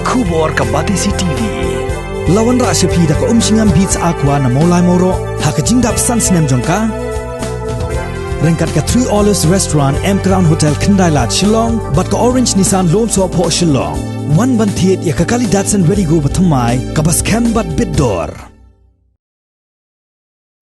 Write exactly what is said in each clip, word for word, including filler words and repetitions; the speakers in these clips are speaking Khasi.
Khubor ka Batesi T V. La wanrah sha phi da ka Umshngam Beats Aqua na Mawlai Mawroh ha ka jingdap san snem jong ka. Ryngkat ka Three Olives Restaurant, M Crown Hotel, Khyndailad, Shillong, bad ka Orange Nissan Lone Sohphoh, Shillong. Wan ban thied ïa ka kali Datsun Redi-GO bathymmai kaba skhem bad bit dor.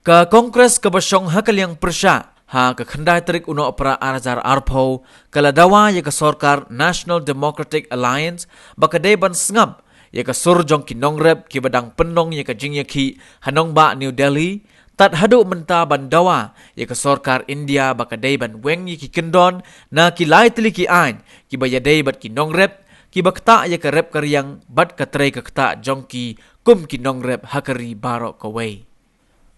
Ka Congress kaba shong ha ka liang pyrshah ha ka khyndai tarik u Nohprah ar hajar arphew ka la dawa ïa ka sorkar National Democratic Alliance ba ka dei ban sngap ïa ka sur jong ki nongrep kiba dang pynlong ïa ka jingïakhih ha nongbah New Delhi, tad haduh mynta ban dawa ïa ka sorkar India ba ka dei ban weng ïa ki kyndon na ki lai tylli ki aiñ kiba ïadei bad ki nongrep, kiba ktah ïa ka rep ka riang bad ka trei ka ktah jong ki kum ki nongrep ha ka ri baroh kawei.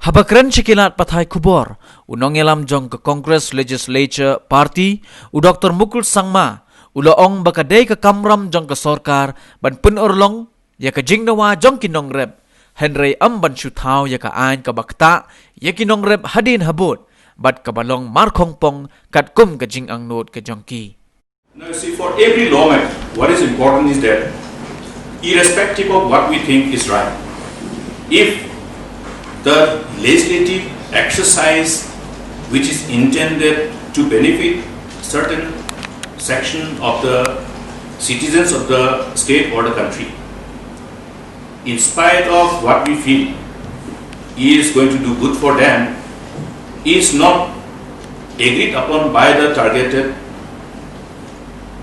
Haba kren sha ki lad pathai khubor, u nongïalam jong ka Congress Legislature Party, u Doctor Mukul Sangma, u la ong ba ka dei ka kamram jong ka sorkar ban pynurlong ïa ka jingdawa jong ki nongrep, hynrei ym ban shu thaw ïa ka aiñ kaba ktah ïa ki nongrep hadien habud, bad kaba long markhongpong katkum ka jingangnud ka jong ki. Now, you see, for every lawmaker, what is important is that, irrespective of what we think is right, if the legislative exercise which is intended to benefit certain section of the citizens of the state or the country, in spite of what we feel is going to do good for them, is not agreed upon by the targeted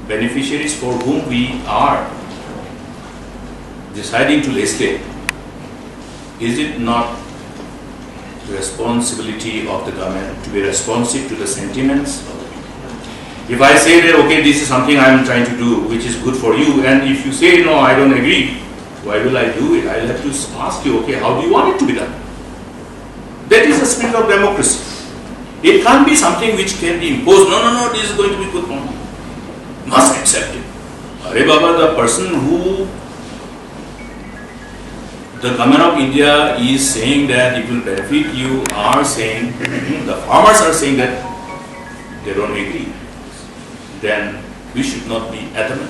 beneficiaries for whom we are deciding to legislate, is it not the responsibility of the government to be responsive to the sentiments of the people? If I say that, okay, this is something I am trying to do, which is good for you, and if you say, no, I don't agree, why will I do it? I'll have to ask you, okay, how do you want it to be done? That is the spirit of democracy. It can't be something which can be imposed. No, no, no, this is going to be good for me. Must accept it. Are Baba, the person who the government of India is saying that it will benefit you are saying, the farmers are saying that they don't agree. Then we should not be adamant.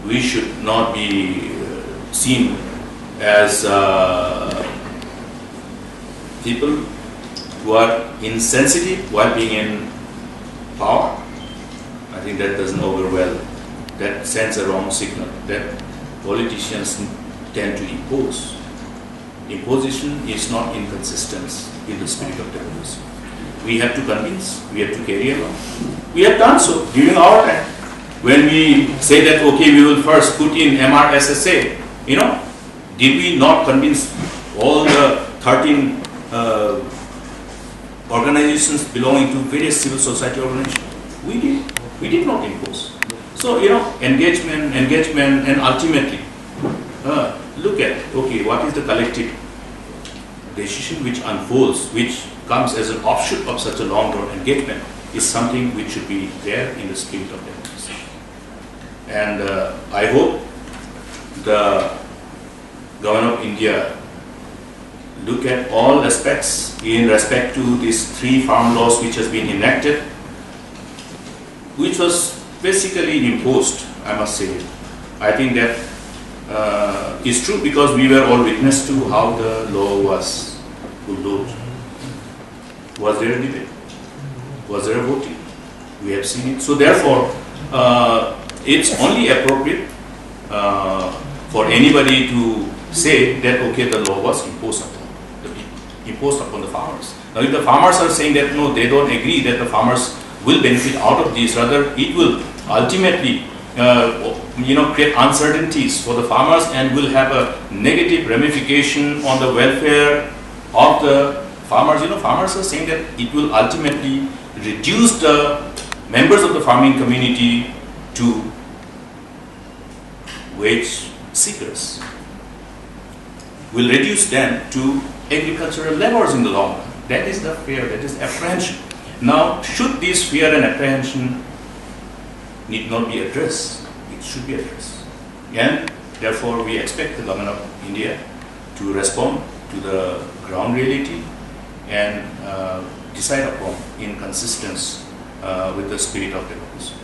We should not be uh, seen as uh, people who are insensitive while being in power. I think that doesn't over well. That sends a wrong signal that politicians tend to impose. Imposition is not in consistence in the spirit of democracy. We have to convince, we have to carry along. We have done so during our time. When we say that, okay, we will first put in M R S S A, you know, did we not convince all the thirteen uh, organizations belonging to various civil society organizations? We did. We did not impose. So, you know, engagement, engagement, and ultimately, uh, look at, okay, what is the collective decision which unfolds, which comes as an offshoot of such a long-drawn engagement, is something which should be there in the spirit of democracy. And uh, I hope the Government of India look at all aspects in respect to these three farm laws which has been enacted, which was basically imposed, I must say. I think that uh, is true because we were all witness to how the law was bulldozed. Was there a debate? Was there a voting? We have seen it. So therefore, uh, it's only appropriate uh, for anybody to say that, okay, the law was imposed upon the people, imposed upon the farmers. Now, if the farmers are saying that, no, they don't agree that the farmers will benefit out of this, rather it will ultimately uh, you know, create uncertainties for the farmers and will have a negative ramification on the welfare of the farmers. You know, farmers are saying that it will ultimately reduce the members of the farming community to wage seekers, will reduce them to agricultural laborers in the long run. That is the fear, that is the apprehension. Now, should this fear and apprehension need not be addressed? It should be addressed. And therefore, we expect the Government of India to respond to the ground reality and uh, decide upon in consistence uh, with the spirit of democracy.